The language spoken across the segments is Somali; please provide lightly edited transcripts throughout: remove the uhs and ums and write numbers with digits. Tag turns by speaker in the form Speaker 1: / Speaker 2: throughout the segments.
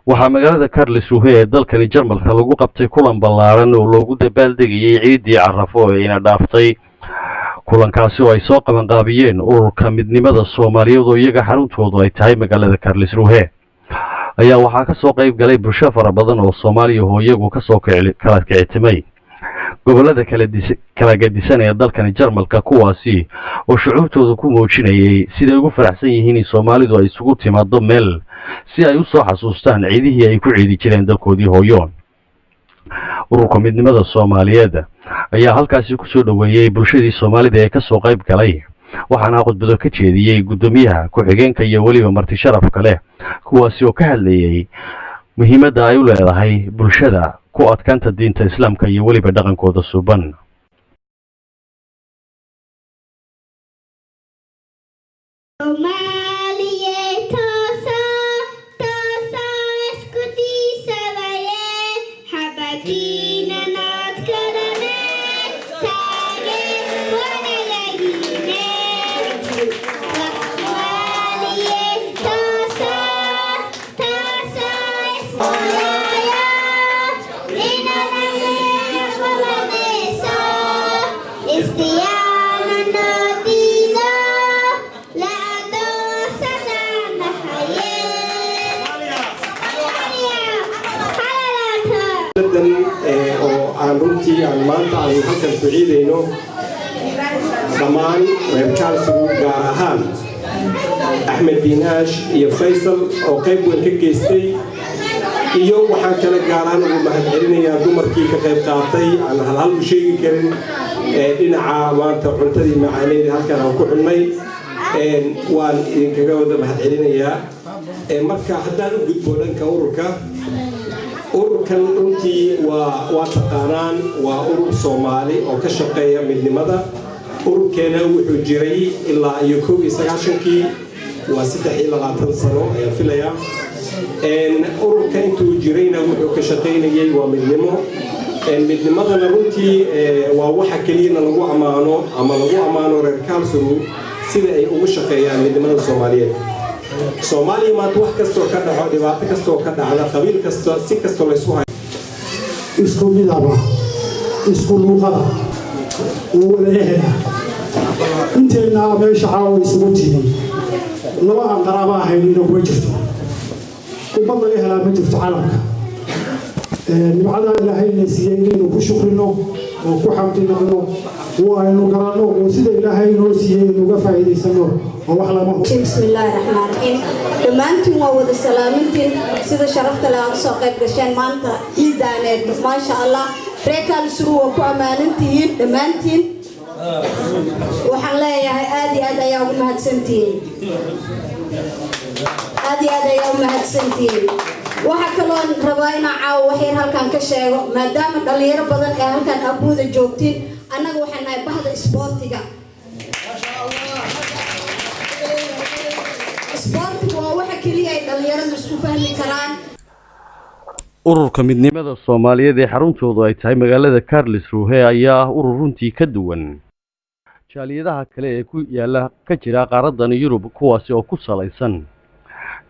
Speaker 1: Waxaa magaalada Karlsruhe ee dalkani Jarmalka lagu qabtay kulan ballaaran oo loogu dabaaldegayay ciiddii Carafo ee ina dhaaftay. Kulankaasi oo ay soo qabanqaabiyeen Ururka Midnimada Soomaaliyeed, oo iyaga xaruntoodu ay tahay magaalada Karlsruhe, ayaa waxaa ka soo qayb galay bulsho fara badan oo Soomaaliya oo iyagu kasoo kala kicitimay gobollada kala gedisan ee dalkani Jarmalka, kuwaasi oo shucuurtooda ku muujinayay siday ugu faraxsan yihiin in Soomaalidu ay isugu timaado meel si ay u soo xasuustaan ciidihii ay ku ciidi jireen dalkoodii hooyo. Ururka Midnimada Soomaaliyeed ayaa halkaasi kusoo dhoweeyey bulshadii Soomaalida ee kasoo qayb galay, waxaana khudbado ka jeediyey guddoomiyaha, ku-xigeenka iyo weliba marti sharaf kale, kuwaasi oo ka hadlayay muhiimadda ay u leedahay bulshada ku adkaanta diinta Islaamka iyo weliba dhaqankooda suuban.
Speaker 2: Oo aan runtii aan maanta aan halkan ku ciidayno dhammaan reer Karlsruhe, gaar ahaan Axmed Diinaash iyo Faysal oo qayb weyn ka geystay, iyo waxaan kale gaaraan ugu mahad celinayaa dumarkii ka qayb qaatay aan halhal u sheegi karin ee dhinaca maanta cuntadii macaaneyd halkan aan ku xunnay. Waan idinkaga wada mahad celinayaa. Marka haddaan u gudbo dhanka ururka, ururkan runtii waa taqaanaan, waa urur Soomaali oo ka shaqeeya midnimada. Ururkeena wuxuu jiray ilaa iyo 91-kii, waa 23 sano ayaan filayaa. Ururka intuu jirayna wuxuu ka shaqaynayay waa midnimo. Midnimadana runtii waa waxa keliyana lagu ammaano ama lagu ammaano reer Karlsruhe sida ay ugu shaqeeyaan midnimada Soomaaliyeed. Soomaaliya maanta wax kastoo ka dhaco, dhibaato kastoo ka dhacda, qabiil kasta si kastoo laysu hayo,
Speaker 3: isku midaba, isku luuqada oo wada ehela. Inteennaa meesha caawa isugu timi laba aan qaraabo ahaynina kuma jirto. Ummad laga helaa ma jirto caalamka. Nimcadaa Ilaahayna siiyey inaynu ku shukrino oo ku xamdinaqno oo aynu garanno oo sida Ilaahay inoo siiyey inuga faa'iidaysano oo wax lama
Speaker 4: Bismillaahi raxmaan raxiim. Dhammaantiin waa wada salaamintiin sida sharafta le aad usoo qayb gasheen maanta ciidaaneed. Maasha Allah, reer Karlsruhe waa ku ammaanan tihiin dhammaantiin. Waxaan leeyahay aad iyo aad ayaa ugu mahadsantihiin, aad iyo aad ayaa u mahadsantihiin. Waxaa kaloon rabaa inaan caawo waxyar halkan ka sheego, maadaama dhalinyaro badan ee halkan abuuda joogtiin. Annaga waxaan nahay bahda isboortiga. Isboortigu waa waxa keliya ay dhalinyaradu isku fahmi karaan.
Speaker 1: Ururka Midnimada Soomaaliyeed ee xaruntoodu ay tahay magaalada Karlsruhe ayaa ah urur runtii ka duwan jaaliyadaha kale ee ku yaala ka jira qaaradan Yurub, kuwaasi oo ku salaysan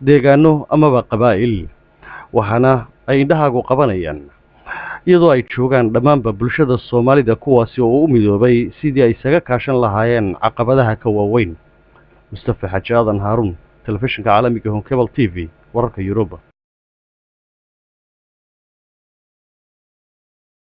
Speaker 1: deegaano amaba qabaa'il, waxaana ay indhahaagu qabanayaan iyadoo ay joogaan dhammaanba bulshada Soomaalida, kuwaasi oo u midoobay sidii ay isaga kaashan lahaayeen caqabadaha ka waaweyn. Mustafa Xaaji Aadan Haaruun, Telefishinka Caalamiga Horn Cable TV, wararka Yuruba.